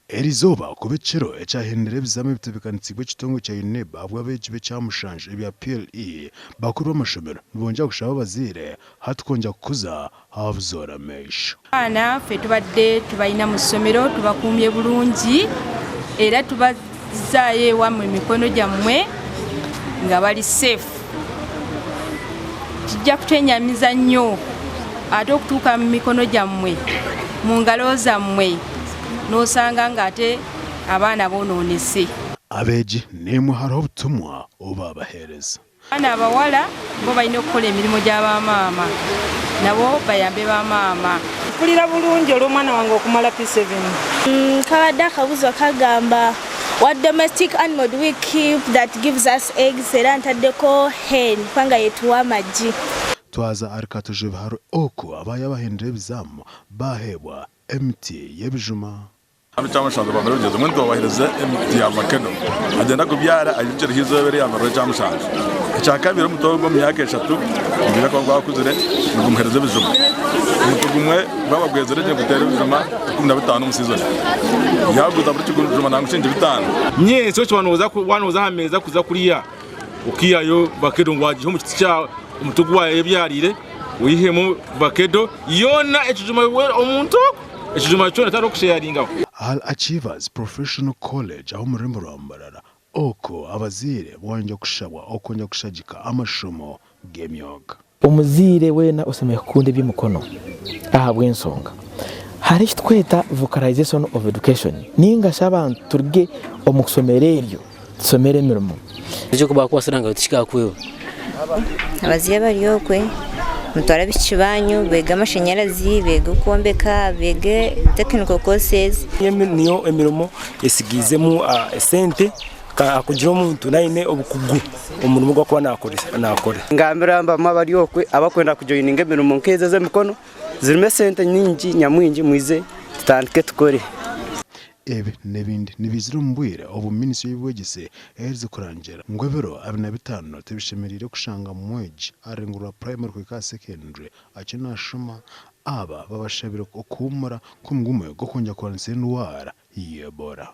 Eriizooba kuba ekiro ekyahindura ebizamu ebitebeekanisiibwe ekitongore kya UNEB ahabw'abeegi b'ekyamushanju ebya PLE, bakuru b'amashomero nibongyera kushaba abazaire hati kwongyera kukuza aha buzoora maisho. Abaana ffe tubadde tubalina mu ssomero tubakuumye bulungi era tubazaayo ewammwe mu mikono gyammwe nga bali safe. Kijja kutwenyamiza nnyo ate okutuuka mu mikono gyammwe, mu ngalo zammwe n'osanga ng'ate abaana boonoonese. Abeegi naimwe hariho obutumwa obu baabaheereza. Abaana abawala bo balina okukola emirimu gya ba maama nabo bayambe ba maama. Mpulira bulungi olw'omwana wange okumala P7. Kabadde akabuzo kagamba what domestic animal do we keep that gives us eggs era ntaddeko hen kubanga yetuwa amagi. Twaza ahari Katojo Biharwe oku abaayo abahindura ebizaamu baaheebwa emiti y'ebijuma. Kandi ekyamushanju bamare obugyezi mbwenu twabahereza emiti ya vakedo agyenda kubyara aijukireho eizooba eri yamariraho ekyamushanju. Ekyakabiri omuti ogu omu myaka eshatu nigwija kuba gwakuzire nigumuhereza ebijuma. Omuti gumwe gwaba gwezire gye niguteera ebijuma 15 omu sizoni. Yaguza buri kijuma nangwa shiringi bitaano. Nyentsya eki waaba nooza aha meeza kuza kurya okaihayo vakedo ngu wagiiha omu kiti kyawe omuti ogu wayebyariire oihemu vakedo yoona ekijuma omuntu ogwo. Ekijuma kyona tihariho kusheyaringaho. Ahari Achievers Professional College ah'omu rurembo rwa Mbarara, okwo abazaire bwongyera kushabwa okwongyera kushagika amashomo g'emyoga. Omuzaire weena oshemereire kukunda eby'emikono ahabw'enshonga hariho eki turikweta vocalization of education ninga shi abantu turuge omu kushomera eryo tushomere emirimo. Nikyo ku baakukwasire aha ngaro tikikaakweba. Abazaire abari okwe mutware abaishiki banyu beege amashanyarazi, beege okwombeka, beege technical courses. Niyo emirimo etsigaizemu esente kugira omuntu naine obukugu omu murimo ogu arikuba naakora. Ngambira bamwe abari okwe abarikwenda kujoyininga emirimo nk'ezi ez'emikono zirimu esente nyingi nyamwingi mwije tutandike tukore. Ebi n'ebindi nibiizira omu bwire obu minisitule y'eby'obwegyese eherize kurangira ngu ebiro 25 tibishemereire kushanga mwegi aha rurengo rwa purayimari kuhika aha sekendure akiri nashoma. Aba babashabire okuhuumura nk'omugumwe gw'okwongyera kurwanisa endwara y'Ebola.